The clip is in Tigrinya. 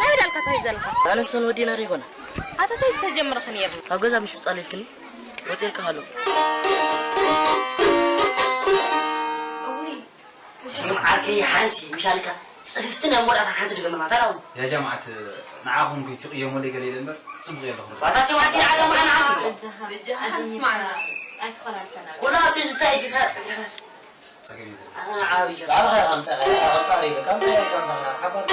ናይ በዳልካ ትኸይድ ዘለኻ። ኣነስ እውን ወዲና ዶ ይኾና? ኣታ ታይ ዝተጀምረኺ ነይርና? ኣብ ገዛ ምሽ ውጻእ ኢልክኒ ወጺእልካ ሃሎ። እውይ፣ ሽም ዓርከይ ሓንቲ ምሻልካ ጽፍፍቲ ናይ መወዳእታ ሓንቲ ድገምና፣ እንታይ ደኣ? ያ ጀማዓት፣ ንዓኹም ከይትቕየሙለይ ገለ ኢለ እምበር፣ ጽቡቕ እየ ኣለኹ። ዋታ ሽም ዓርከይ ንዓዳ መዓና ሓንቲ። በጃኻ፣ በጃኻ፣ ሓንቲ ስማዕና። ኣይትኾላልፈና። ኩላ ኣብዚ ዝታይ ዲኻ ጸኒሕካስ? ጸገም የለን። ኣነ ዓቢ ጀኻ። ባዕልኻ ኢኻ ኣምጻእካ፣ ኢኻ ኣምጻእ ኢለ፣ ካብ እንታይ ኢኻ ሓባር